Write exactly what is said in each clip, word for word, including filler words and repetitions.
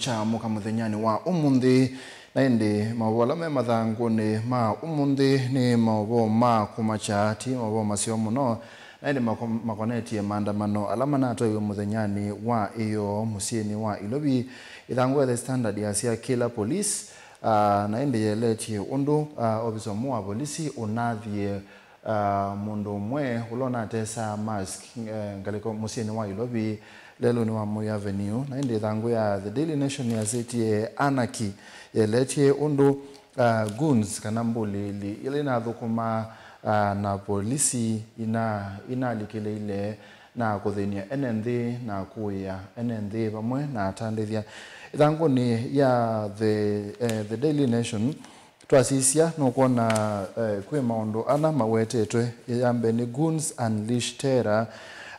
kya mũka mũthenyanĩ wa ũmũnthĩ. Na ĩndĩ maũvoo ala me mathangũnĩ ma ũmũnthĩ nĩ maũvoo ma kũmakya, ti maũvoo maseo mũno, na ĩndĩ mako-, makonetye maandamano ala manatwaiwe mũthenyanĩ wa ĩyoo mũsyĩnĩ wa Ilovi. Ĩthangũ ya The Standard yasya kĩla police, ah, na ĩndĩ yeletie ũndũ, ah, ovisa ũmwe wa polisi ũnathie, ah, mũndũ ũmwe ũla ũnatesaa mask, eh, ngalĩko mũsyĩnĩ wa Ilovi, lelũnĩ wa Moi Avenue. Na ĩndĩ ĩthangũ ya The Daily Nation yasĩtie anarchy yeletie ũndũ, ah, goons kana mbũlĩĩli ila inathũkũmaa, ah, na polisi ina-, inalikĩlĩile na kũthĩny'a ene nthĩ na kũĩa ene nthĩ vamwe na atandĩthya. Ĩthangũnĩ ya The, eh, The Daily Nation, twasisya, nũkwona, eh, kwĩ maũndũ ana mawetetwe. Ya mbee nĩ Goons Unleash Terror.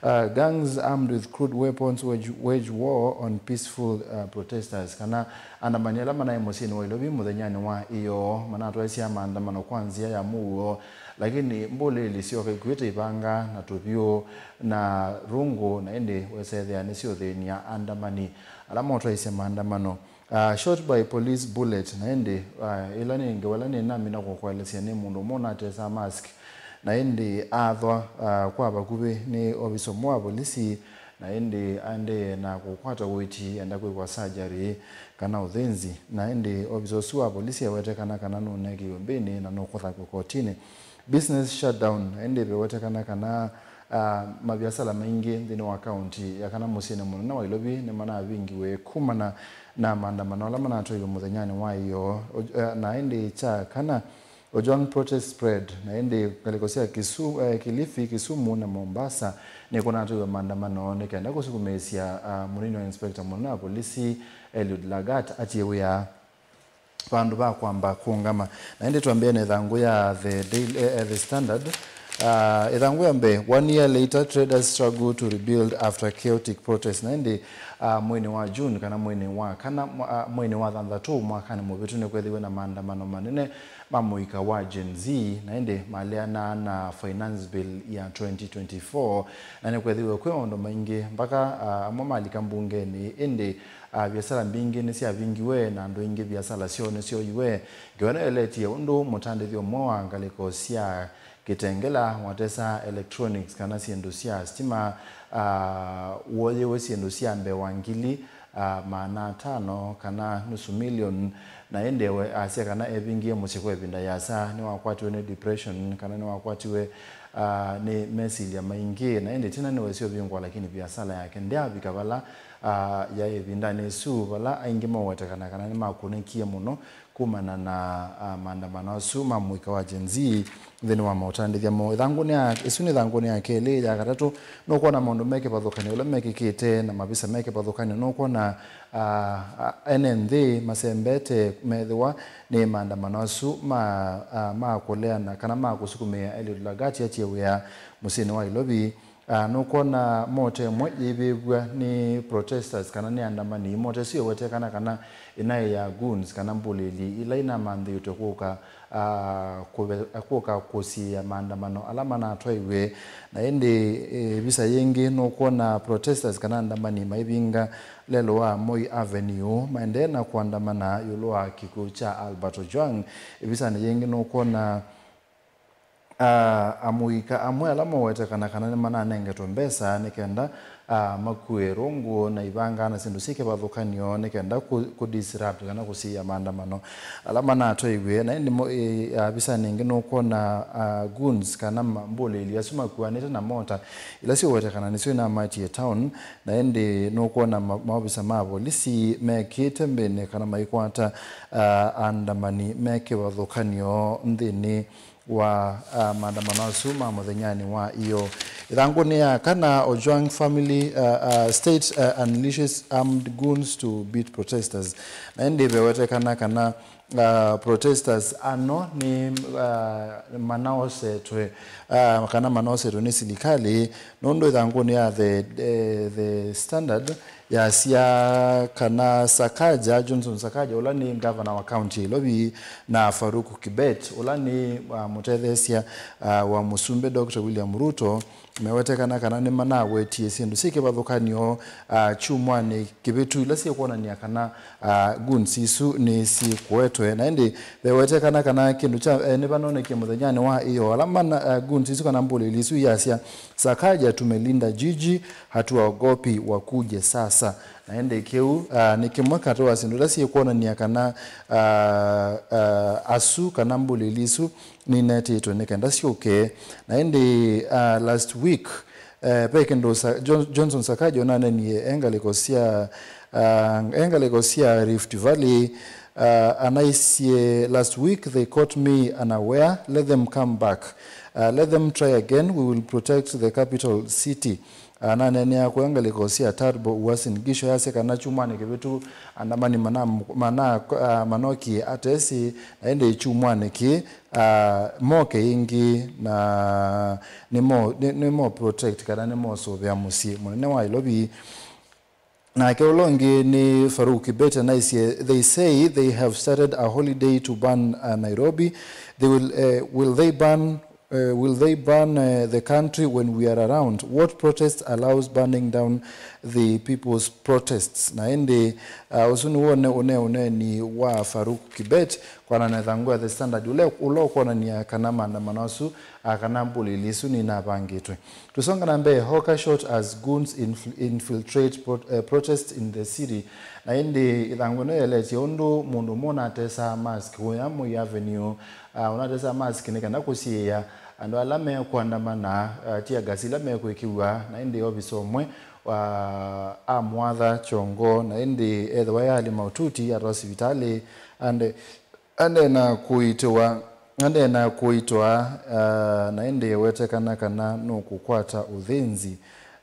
Uh, gangs armed with crude weapons wage, wage war on peaceful, uh, protesters. Kana andamani ala manaĩ mũsyĩnĩ wa Ilovi mũthenyanĩ wa ĩyoo manatwaisye maandamano kwa nzĩa ya mũuo, lakini mbũlĩĩli syoka ikuĩte ivanga na tũvyũ na rungu, na ĩndĩ wesethĩa nĩsyũthĩny'a andamani ala motwaisye maandamano. Uh, shot by police bullet, na ĩndĩ, uh, ĩla nĩ ngewa ĩla nĩnamina kũkũelesya nĩ mũndũ ũmwe ũnatesaa mask, na ĩndĩ athwa, uh, kwa vakuvĩ nĩ ovisa ũmwe wa polisi, na ĩndĩ aendee na kũkwata ũiiti enda kwĩkwa surgery kana ũthĩnzi, na ĩndĩ ovisa ũsu wa polisi ewetekana kana nũnengiwe mbĩnĩ na nũkũthaw'a kotinĩ. Business shutdown, na ĩndĩ vewetekana kana, ah, maviasala maingĩ nthĩnĩ wa kaunti ya kana mũsyĩnĩ mũnene wa Ilovi nĩmanavingiwe kumana na maandamano ala manatwaiwe mũthenyanĩ wa ĩyoo. O-, eh, na ĩndĩ kya kana, Ojwang protest spread, na ĩndĩ ngalĩko sya Kisu-, eh, Kilifi, Kisumu na Mombasa nĩkũnatwaiwe maandamano nĩ kenda kũsukumĩĩsya, ah, mũnini wa inspector mũnene wa polisi Eliud Lagat atie wĩa vandũ va kwamba kũngama. Na ĩndĩ twambĩe na ĩthangũ ya The Daily, eh, eh, The Standard. Ah, ĩthangũ ya mbee, one year later, traders struggle to rebuild after chaotic protest. Na ĩndĩ, ah, mweinĩ wa June kana mweinĩ wa kana, mwa-, ah, mweinĩ wa thanthatũ mwakanĩ mũvĩtu nĩkwethiwe na maandamano manene ma mũika wa Gen Z, na ĩndĩ maleanaa na finance bill ya twenty twenty-four, na nĩkwethiwe kwĩ maũndũ maingĩ mpaka, ah, amwe malika mbungenĩ, ĩndĩ, ah, viasala mbingĩ nĩsyavingiwe na andũ aingĩ viasala syoo nĩsyoiwe. Ngewa ĩno ĩeletie ũndũ mũtandĩthya ũmwe wa ngalĩko sya Kitengela watesa electronics kana syĩndũ sya stima, ah, woyĩwe syĩndũ sya mbee wa ngili, ah, maana atano kana nusu milioni, na ĩndĩ we asya kana evingie mũsyĩ kwa ĩvinda yasa, nĩwakwatiwe nĩ depression kana nĩwakwatiwe, ah, nĩ mesilya maingĩ, na ĩndĩ ĩtina nĩwesĩ ũvingwa, lakini viasala yake ndyaavika vala, ah, yaĩ ĩvindanĩ ĩsu, vala aingĩ mawetekana kana nĩmakũnĩkie mũno kumana na, ah, maandamano asu ma mũika wa Gen Z nthĩnĩ wa maũtandĩthya moo. Ĩthangũnĩ ya, ĩsu nĩ ĩthangũnĩ ya kelĩ. Ya katatũ, nũkwona maũndũ me kĩvathũkany'o ũla mekĩkĩte na mavisa me kĩvathũkany'o. Nũkwona, ah, ah, ene nthĩ masembete methĩwa nĩ maandamano asu ma, ah, ma kũleana kana ma kũsukumĩa Eliud Lagat atie wĩa mũsyĩnĩ wa Ilovi. Ah, nũkwona mota ĩmwe yĩivĩvw'a nĩ protesters kana nĩ andamani. Mota ĩsu ĩwetekana kana ĩnaĩ ya goons kana mbũlĩĩli ila inamanthĩĩtwe kũka, ah, kũve-, kũka kũsiĩĩa maandamano ala manatwaiwe. Na ĩndĩ, eh, ĩvisa yĩngĩ nũkwona protesters kana andamani maivinga lelũ wa Moi Avenue maendee na kũandamana ĩũlũ wa kĩkw'ũ kya Albert Ojwang. Ĩvisanĩ yĩngĩ nũkwona Ah, amũika amwe ala mawetekana kana nĩmananengetwe mbesa nĩ kenda, ah, makue rũngũ na ivanga na syĩndũ syĩ kĩvathũkany'o nĩ kenda kũ, kũ disrupt kana kũsiĩa maandamano ala manatwaiwe. Na ĩndĩ mo, ĩ, avisanĩ ĩngĩ nũkwona, ah, goons kana ma, mbũlĩĩli asu makuanĩte na mota ila syĩwetekana nĩsyo inamatie town, na ĩndĩ nũkwona ma, maovisa ma volisi mekĩte mbĩnĩ kana maikwata, ah, andamani me kĩvathũkany'o nthĩnĩ wa, ah, maandamano asu ma mũthenyanĩ wa ĩyoo. Ĩthangũnĩ ya kana, Ojwang family, ah, ah, state, ah, unleashes armed goons to beat protesters. Na ĩndĩ vewetekana kana, ah, protesters ano nĩ, ah, manaosetwe, ah, kana manaosetwe nĩ silikalĩ, nũndũ ĩthangũnĩ ya The, eh, The Standard yasya kana Sakaja, Johnson Sakaja, ũla nĩ ngavana wa kaunti ya Ilovi, na Farouk Kibet, ũla nĩ, ah, mũtetheesya, ah, wa mũsumbĩ Doctor William Ruto, mewetekana kana nĩmanawetie syĩndũ syĩ kĩvathũkany'o, ah, kyumwanĩ kĩvĩtu, ila syĩkwonany'a kana, ah, goons isu nĩsyĩkũetwe. Na ĩndĩ vewetekana kana kĩndũ kya, eh, nĩvanonekie mũthenyanĩ wa ĩyoo, ala mana, ah, goons isu kana mbũlĩli isu iyasya, "Sakaja, tumelinda jiji, hatuwaogopi, wakuje sasa." Na ĩndĩ kĩu, ah, nĩ kĩmwe katĩ wa syĩndũ ila syĩkwonany'a kana, ah, ah, asu kana mbũlĩli isu ninetĩtwe nĩ kenda syũke. Na ĩndĩ, ah, last week, eh, ve kĩndũ Sa-, John-, Johnson Sakaja ũnanenie e ngalĩko sya, ah, e ngalĩko sya Rift Valley, ah, anaisye, "Last week they caught me unaware, let them come back, ah, let them try again, we will protect the capital city." Ananeenea kũya ngalĩko sya Turbo, Uasin Gishu, yasya kana kyumwanĩ kĩvĩtu andamani mana-, mana-, ah, manokie atesi, na ĩndĩ kyumwanĩ kĩĩ, ah, moke ĩngĩ na nĩmo, nĩ, nĩmo protect kana nĩmosũvĩa mũsyĩ mũnene wa Nairobi. Nake ũla ũngĩ nĩ Farouk Kibet anaisye, "They say they have started a holiday to ban, uh, Nairobi. They will, uh, will they ban, uh, will they ban, uh, the country when we are around? What protest allows burning down the people's protests?" Na ĩndĩ, uh, ũsu nĩw'o ũne, ũne, ũneeni wa Farouk Kibet kwana na ĩthangũ ya The Standard, ũla, ũla ũkwonany'a kana maandamano asu, uh, kana mbũlĩli isu ninavangĩtwe. Tũsonga na mbee, hawker shot as goons inf-, infiltrate pro-, eh, protests in the city. Na ĩndĩ ĩthangũ ĩno yĩeleetye ũndũ mũndũ ũmwe ũnatesaa mask ũya Moi Avenue, ah, ũnatesaa mask nĩ kana kũsiĩĩa andũ ala mekũandamana, ah, tear gas ila mekwĩkĩw'a, na ĩndĩ ovisa ũmwe wa amwatha kyongo, na ĩndĩ ethĩwa e hali maũtuti atwawa sivitalĩ, and Andena kũitĩwa, andena kũitwa, ah, na ĩndĩ ĩwetekana kana nũkũkwata ũthĩnzi,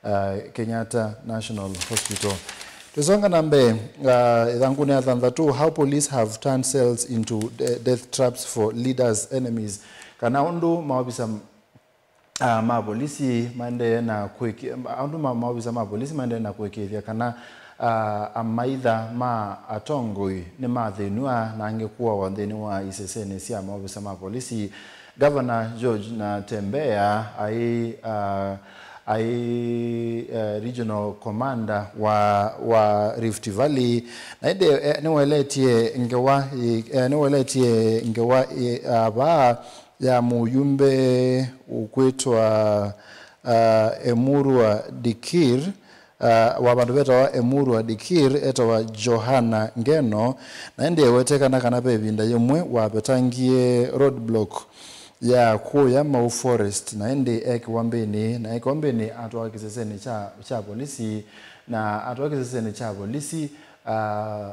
ah, Kenyatta National Hospital. Tũsonga na mbee, ah, ĩthangũnĩ ya thanthatũ, how police have turned cells into de-, death traps for leaders' enemies. Kana ũndũ maovisa ah, ma volisi maendee na kũĩkĩ-, aũndũ ma maovisa ma volisi maendee na kũĩkĩĩthya kana, ah, amaitha ma atongoi nĩmathĩnw'a na angĩ kũawa nthĩnĩ wa isesenĩ sya maovisa ma volisi. Gavana George Natembeya aĩ, ah, aĩ, eh, regional commander wa, wa Rift Valley, na ĩndĩ, eh, nĩwaeletie ngewa, eh, nĩwaeletie ngewa, eh, ava ya mũyumbe ũkwĩtwa, ah, Emurua Dikir, ah, wa vandũ vetawa Emurua Dikir, etawa Johana Ngeno, na ĩndĩ ewetekana kana ve ĩvinda yĩmwe wavetangie roadblock ya kũya Mau Forest, na ĩndĩ ekĩwa mbĩnĩ, na ekĩwa mbĩnĩ atwawa kĩsesenĩ kya, kya volisi, na atwawa kĩsesenĩ kya volisi, ah,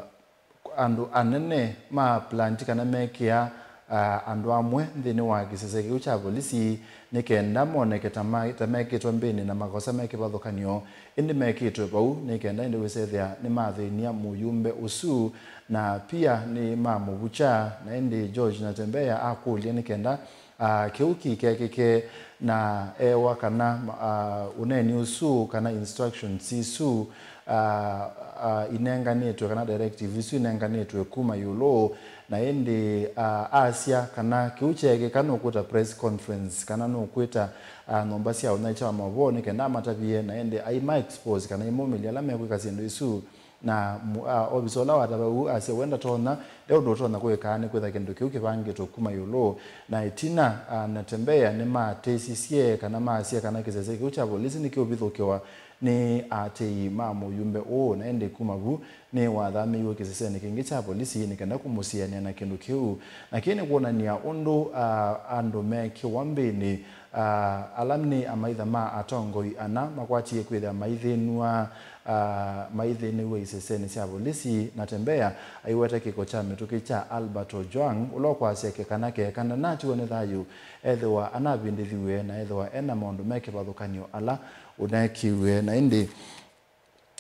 andũ anene ma planti kana mekĩa, ah, andũ amwe nthĩnĩ wa kĩsese kĩu kya volisi nĩ kenda moneke ta ma-, ta mekĩtwe mbĩnĩ na makosa me kĩvathũkany'o, ĩndĩ mekĩtwe vau nĩ kenda ĩndĩ wĩsethĩa nĩmathĩny'a mũyumbe ũsu, na pia nĩmamũvukya, na ĩndĩ George Natembeya akũlya nĩ kenda ah, kĩu kĩkekĩke, na ewa kana, ah, ũneeni ũsu kana instructions isu, ah, ah, inenganĩtwe kana directive isu inenganĩtwe kuma ĩũlũ, na ĩndĩ, ah, asya kana kĩu kyeekĩka nũkwĩta press conference kana nũkwĩta, ah, nyũmba sya ũnyaĩĩkya wa maũvoo nĩ kenda amatavye, na ĩndĩ aima expose kana aimũmĩlya ala mekwĩka syĩndũ isu. Na mu-, a, ovisa ũla watava ũu asya we ndatonya, nde ũndũ ũtonya kwĩka nĩ kwĩtha kĩndũ kĩu kĩvangĩtwe kuma ĩũlũ. Na ĩtina, a, Natembeya nĩmatĩsisye kana maasya kana kĩsese kĩu kya volisi nĩkĩũvithũkĩwa nĩ aatĩĩi ma mũyumbe ũũ, na ĩndĩ kuma vu nĩwathamĩiwe kĩsesenĩ kĩngĩ kya volisi nĩ kenda kũmũsianĩa na kĩndũ kĩu. Na kĩĩ nĩ kwonany'a ũndũ, a, andũ mekĩwa mbĩnĩ, a, ala nĩ amaitha ma atongoi ana makwatie kwĩthĩa maithĩnw'a, a, maithĩnĩw'e isesenĩ sya volisi. Natembeya aiweta kĩko kya mĩtũkĩ kya Albert Ojwang, ũla ũkwasya ke kana keka ndanatiwa nĩ thayũ, ethĩwa anavindĩthiw'e na ethĩwa ena maũndũ me kĩvathũkany'o ala ũneekiw'e. Na ĩndĩ,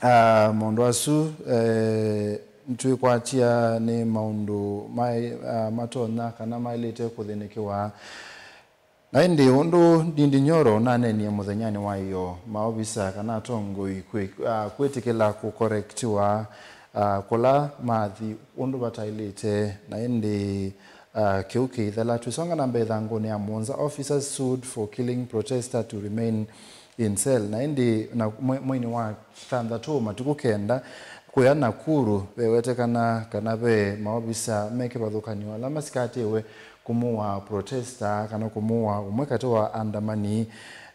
a, maũndũ asu, e, nĩtwĩkwatya nĩ maũndũ mai-, a, matonya kana maĩlĩte kũthĩnĩkĩwa. Na ĩndĩ ũndũ Ndindi Nyoro ũnaneenie mũthenyanĩ wa ĩyoo, maovisa kana atongoi kwĩ-, ah, kwĩtĩkĩla kũkorektiwa, ah, kũla mathi ũndũ vataĩlĩte, na ĩndĩ, ah, kĩu kĩithela. Twĩsonga na mbee ĩthangũnĩ ya mũonza, officers sued for killing protester to remain in cell. Na ĩndĩ na mwe- mweinĩ wa thanthatũ, matukũ kenda, kũya Nakuru, vewetekana kana ve maovisa me kĩvathũkany'o ala masikatĩwe kũmũa protester kana kũmũa ũmwe katĩ wa andamani,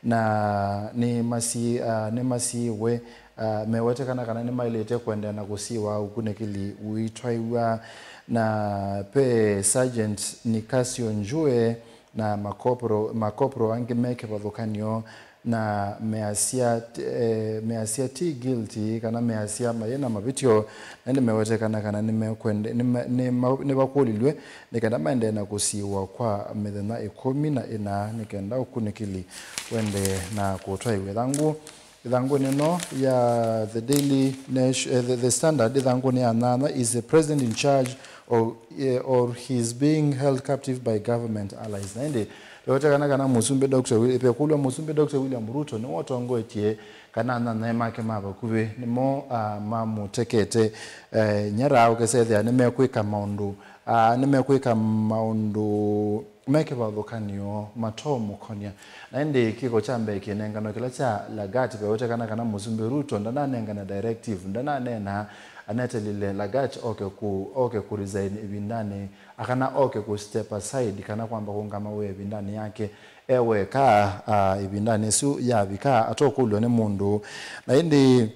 na nĩ masi- ah, nĩ masiĩwe, ah, mewetekana kana nĩmaĩlĩte kũendeea na kũsiĩwa ũkunĩkĩli ũitwaĩw'a. Na ve Sergeant Nicasio Njue na makopro, makopro angĩ me kĩvathũkany'o, na measya, eh, measya ti guilty kana measya mayĩ na mavĩtyo, na ĩndĩ mewetekana kana nĩmekwende- nĩme- nĩma- nĩvakũlilw'e nĩ kana maendee na kũsiĩwa kwa mĩthenya ĩkũmi na ĩna nĩ kenda ũkunĩkĩli ũendee na kũtwaĩw'a. Ĩthangũ, ĩthangũnĩ ĩno ya The Daily Nation, eh, the, the Standard, ĩthangũnĩ ya nyanya, "Is the president in charge or, eh, or he's being held captive by government allies?" Na ĩndĩ vewetekana kana mũsumbĩ Doctor Wi- vekũlw'a mũsumbĩ Doctor William Ruto nĩwe ũtongoetye kana anyanyae make ma vakuvĩ nĩmo, ah, mamũtekete, eh, nyara, ũkesethĩa nĩmekwĩka maũndũ, ah, nĩmekwĩka maũndũ me kĩvathũkany'o matomũkonya. Na ĩndĩ kĩko kya mbee kĩnengano kĩla kya Lagat, vewetekana kana mũsumbĩ Ruto ndananengane directive, ndananena anetelile Lagat oke ku, oke ku resign ĩvindanĩ, akana oke ku step aside kana kwamba kũngama wĩa ĩvindanĩ yake e weka, ah, ĩvindanĩ ĩsu yavika atokũlw'a nĩ mũndũ. Na ĩndĩ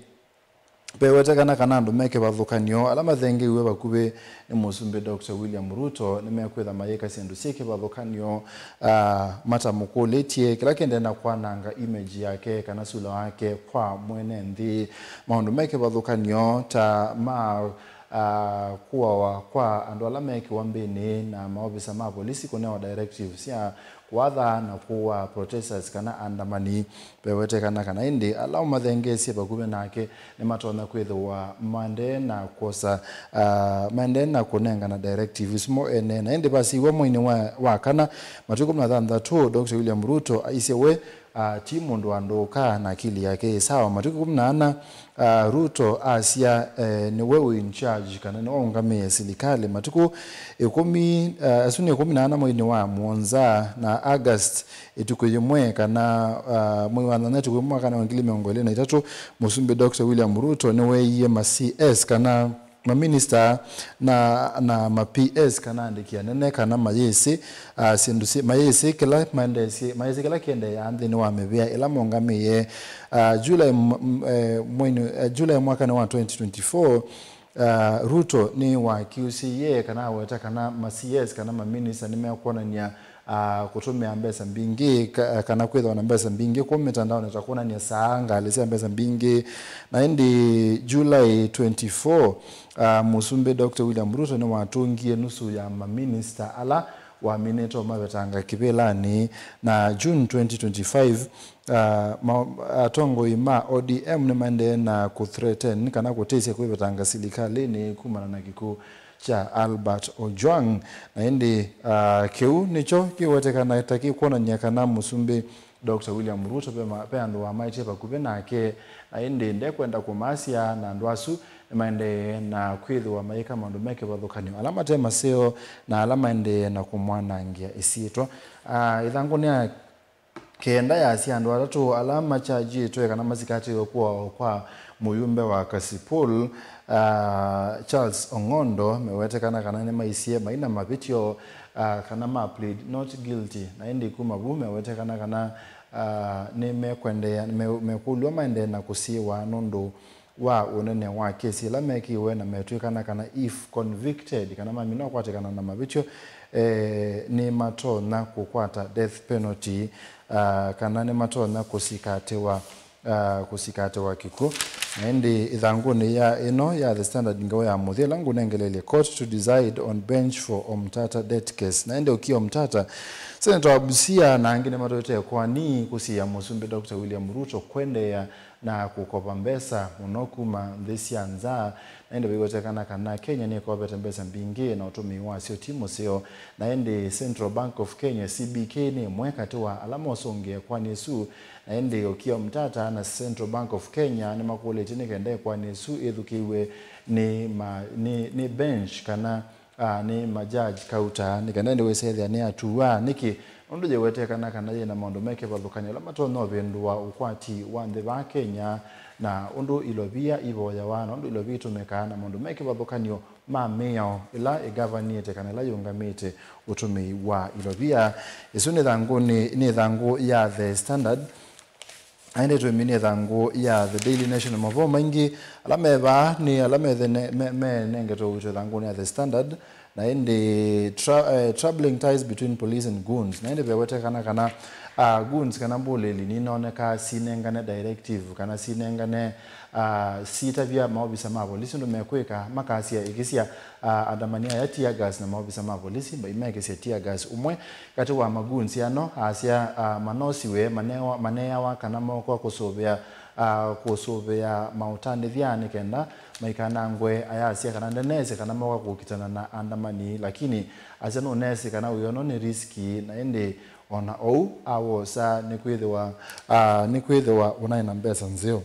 vewetekana kana andũ me kĩvathũkany'o ala mathengeiwe vakuvĩ nĩ mũsumbĩ Doctor William Ruto nĩmekwĩtha mayĩka syĩndũ syĩ kĩvathũkany'o, ah, matamũkũlĩtye, kĩla kĩendee na kwananga image yake kana sula wake kwa mwene nthĩ. Maũndũ me kĩvathũkany'o ta ma, ah, kũawa kwa andũ ala me kĩwambĩnĩ na maovisa ma volisi kũnewa directives sya kũatha na kũũa protesters kana andamani, vewetekana kana ĩndĩ ala ũmathengeesye vakuvĩ nake nĩmatonya kwĩthĩwa maendee na kwosa, ah, maendee na kũnengana directive isu mo ene. Na ĩndĩ vasiw'a mweinĩ wa, wa kana, matukũ ĩkũmi na thanthatũ, Doctor William Ruto aisye we, ah, ti mũndũ wa ndũũka na akili yake ĩ sawa. Matukũ ĩkũmi na ana, ah, Ruto asya, eh, nĩwe wĩ in charge kana nĩwe ũngamĩe silikalĩ. Matukũ ĩkũmi, ah, asu nĩ ĩkũmi na ana mweinĩ wa mũonza na August ĩtukũ yĩmwe kana, ah, mwei wa nyanya ĩtukũ yĩmwe mwakani wa ngili mĩongo ĩlĩ na itatũ, mũsumbĩ Doctor William Ruto nĩweeie ma C S kana maminista na, na ma P S kana andĩki anene kana mayĩsĩ, ah, syĩndũ syĩ- mayĩsĩ kĩla maendeesye, mayĩsĩ kĩla kĩendeeaa nthĩnĩ wa mĩvĩa ĩla mongamĩie, ah, July m- m- eh, mweinĩ, eh, July mwakanĩ wa twenty twenty-four. Ah, Ruto nĩwakiusĩie kana aweta kana ma C S kana maminista nĩmekwonany'a, ah, kũtũmĩa mbesa mbingĩ ka- kana kwĩthĩwa na mbesa mbingĩ kũu mĩtandaonĩ ta kwonany'a saa, ngalĩ sya mbesa mbingĩ. Na ĩndĩ July twenty-four, ah, mũsumbĩ Doctor William Ruto nĩwatũngie nusu ya maminista ala waminĩte ũmavetanga kĩvĩlanĩ. Na June twenty twenty-five, ah, ma- atongoi ma O D M nĩmaendee na kũthreaten kana kũtĩsya kwĩvetanga silikalĩnĩ kumana na kĩkw'ũ kya Albert Ojwang. Na ĩndĩ, ah, kĩu nĩkyo kĩwetekana ta kĩkwonany'a kana mũsumbĩ Doctor William Ruto ve ma- ve andũ wamaĩtye vakuvĩ nake, na ĩndĩ ndekwenda kũmasya, na andũ asu nĩmaendee na kwĩthĩwa mayĩka maũndũ me kĩvathũkany'o ala mate maseo na ala maendee na kũmwanangĩa ĩsyĩtwa. Ah, ĩthangũnĩ ya kenda yasya andũ atatũ ala makyajĩtwe kana masikatĩwe kũawa kwa mũyumbe wa Kasipul, ah, Charles Ong'ondo, mewetekana kana nĩmaisye mai na mavĩtyo, ah, kana ma plead not guilty, na ĩndĩ kuma vu mewetekana kana, ah, nĩmekwendeea, me- mekũlw'a maendee na kũsiĩwa nũndũ wa ũnene wa kesi ĩla mekĩiwe, na metw'ĩkana kana if convicted, kana maminwa kwatĩkana na mavĩtyo, eh, nĩmatonya kũkwata death penalty, ah, kana nĩmatonya kũsikatĩwa, ah, kũsikatĩwa kĩkw'ũ. Na ĩndĩ ĩthangũnĩ ya ĩno ya The Standard, ngaũ ya mũthya ĩla ngũnengeleelye, "Court to decide on bench for Omtata death case." Na ĩndĩ ũkĩa Omtata, Senator wa Busia na angĩ nĩmatwete ĩkoani kũsiĩĩa mũsumbĩ Doctor William Ruto kwendeea na kũkova mbesa mũno kuma nthĩ sya nza. Na ĩndĩ vaiwetekana kana Kenya nĩkovete mbesa mbingĩ na ũtũmĩi wasyo ti mũseo. Na ĩndĩ Central Bank of Kenya, C B K, nĩ ĩmwe katĩ wa ala mosũngĩe ĩkoani ĩsu. Na ĩndĩ ũkĩa Omtata na Central Bank of Kenya nĩmakũlĩtye nĩ kenda ĩkoani ĩsu ĩthukĩĩw'e nĩ, ma, nĩ, nĩ bench kana ah, nĩ ma judge kauta, nĩ kana ĩndĩ wĩsethĩa nĩ atuaa. Nĩkĩ? Nũndũ yĩwetekana kana yĩ na maũndũ me kĩvathũkany'o ala matonya ũvĩndũa ũkwati wa nthĩ vaa Kenya, na ũndũ ilovia ivoyawa, na ũndũ ilovia itũmĩkaa, na maũndũ me kĩvathũkany'o ma mĩao ĩla ĩgavanĩte kana ĩla yĩũngamĩte ũtũmĩi wa ilovia. Ĩsu nĩ ĩthangũnĩ, nĩ ĩthangũ ya The Standard. Na ĩndĩ twĩmini ĩthangũ ya The Daily Nation. Mavoo maingĩ ala me vaa nĩ ala methene-, me-, menengetwe ũito ĩthangũnĩ ya The Standard. Na ĩndĩ tra-, eh, troubling ties between police and goons. Na ĩndĩ vewetekana kana, ah, goons kana mbũlĩli ninonekaa sinengane directive kana sinengane, ah, sitavya maovisa ma volisi ũndũ mekwĩka, makasya ĩkĩsya, ah, andamani aya tear gas na maovisa ma volisi maimekĩsya tear gas. Ũmwe katĩ wa magoons ano asya, ah, manosiwe, manewa-, maneawa kana mokwa kũsũvĩa, ah, kũsũvĩa maũtandĩthya nĩ kenda maikanangwe. Ayasya kana ndenesĩ kana moka kũkitana na andamani, lakini asya nũnesĩ kana wĩono nĩ riski, na ĩndĩ ona ou awosa nĩkwĩthĩwa, ah, nĩkwĩthĩwa ũnaĩ na mbesa nzeo.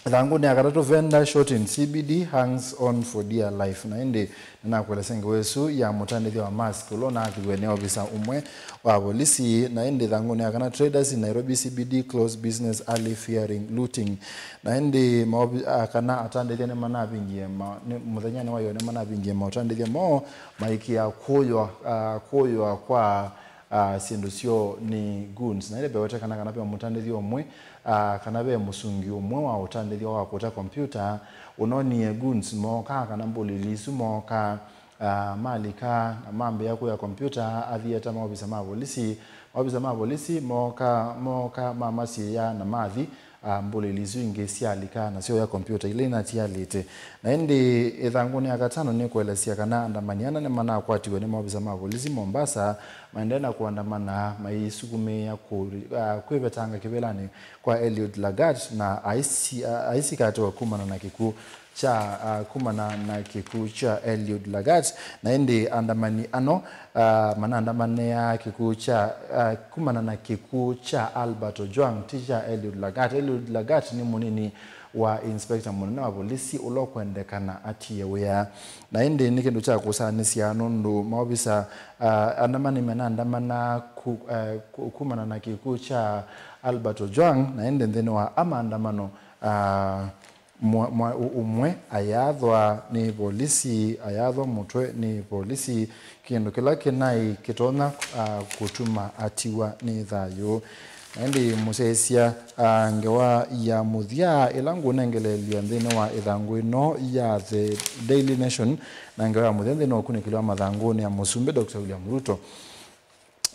Ĩthangũnĩ ya katatũ, vendor shot in C B D hangs on for dear life. Na ĩndĩ nĩnakwelesya ngewa ĩsu ya mũtandĩthya wa mask ũla ũnaathiwe nĩ ovisa ũmwe wa volisi. Na ĩndĩ ĩthangũnĩ ya kana, traders in Nairobi C B D close business early fearing looting. Na ĩndĩ maovi-, a, kana atandĩthya nĩmanavingie ma-, nĩ, mũthenyanĩ wa ĩyo nĩmanavingie maũtandĩthya moo maikĩa kũywa, a, kũywa kwa ah, syĩndũ syoo nĩ goons. Na ĩndĩ vewetekana kana ve mũtandĩthya ũmwe, ah, kana ve mũsungi ũmwe wa ũtandĩthya wa kũta kompyuta ũnonie goons mooka kana mbũlĩli isu mooka, ah, malika na mambĩĩa kũya kompyuta, athieta maovisa ma volisi. Maovisa ma volisi mooka, mooka mamasyĩĩa na mathi, ah, mbũlĩli isu ingĩ syalika na syoya kompyuta ila inatialĩte. Na ĩndĩ ĩthangũnĩ ya katano nĩkũelesya kana andamani ana nĩmanakwatiwe nĩ maovisa ma volisi Mombasa maendee na kũandamana maisukumĩĩa kũ-, ah, kwĩvetanga kĩvĩlanĩ kwa Eliud Lagat na aisi-, ah, aisikatĩwa kumana na kĩkw'ũ kya, ah, kumana na kĩkw'ũ kya Eliud Lagat. Na ĩndĩ andamani ano, ah, manaandamanĩa kĩkw'ũ kya, ah, kumana na kĩkw'ũ kya Albert Ojwang, ti kya Eliud Lagat. Eliud Lagat nĩ mũnini wa inspector mũnene wa volisi ũla ũkwendekana atie wĩa. Na ĩndĩ nĩ kĩndũ kya kũsanĩsya nũndũ maovisa, ah, andamani manaandamana ku-, eh, ku-, kumana na kĩkw'ũ kya Albert Ojwang, na ĩndĩ nthĩnĩ wa amaandamano, ah, Mwa-, mwa-, ũ-, ũmwe ayathwa nĩ volisi, ayathwa mũtwe nĩ volisi, kĩndũ kĩla kĩnaĩ kĩtonya, ah, kũtuma atiwa nĩ thayũ. Na ĩndĩ mũsyaĩĩsya, ah, ngewa ya mũthya ĩla ngũnengeleelya nthĩnĩ wa ĩthangũ ĩno ya The Daily Nation, na ngewa ya mũthya nthĩnĩ wa ũkunĩkĩli wa mathangũ nĩ ya Mũsumbĩ Doctor William Ruto.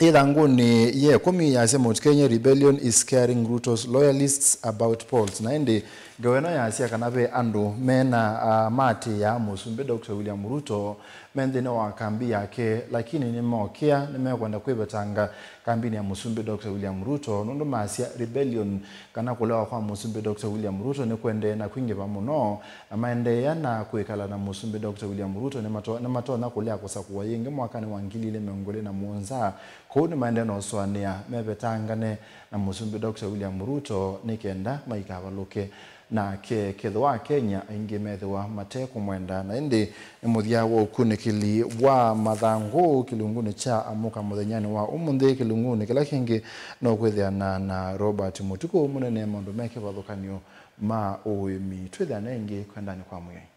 Ĩthangũnĩ ya ĩkũmi yasya, Mount Kenya rebellion is scaring Ruto's loyalists about polls. Na ĩndĩ ngewa ĩno yasya kana ve andũ mena, ah, maatĩĩa Mũsumbĩ Doctor William Ruto me nthĩnĩ wa kambi yake, lakini nĩmokĩa, nĩmekwenda kwĩvetanga kambinĩ ya Mũsumbĩ Doctor William Ruto, nũndũ masya rebellion kana kũlewa kwa Mũsumbĩ Doctor William Ruto nĩkũendee na kwingĩva mũno, na maendeea na kwĩkala na Mũsumbĩ Doctor William Ruto, nĩmato-, nĩmatonya kũlea kũsakũwa yĩngĩ mwakanĩ wa ngili ilĩ mĩongo ĩlĩ na mũonza. Kwoou nĩmaendee na ũsũanĩa mevetangane na Mũsumbĩ Doctor William Ruto nĩ kenda maikavalũke nake, kethĩwa Akenya aingĩ methĩwa mate kũmwenda. Na ĩndĩ nĩ mũthya wa ũkunĩkĩli wa mathangũ kĩlungunĩ kya Amũka mũthenyanĩ wa ũmũnthĩ. Kĩlungunĩ kĩla kĩngĩ no kwĩthĩana na Robert Mũtukũ, mũnene maũndũ me kĩvathũkany'o ma ũĩmi. Twĩthĩane ĩngĩ kwendanĩ kwa Mwĩai.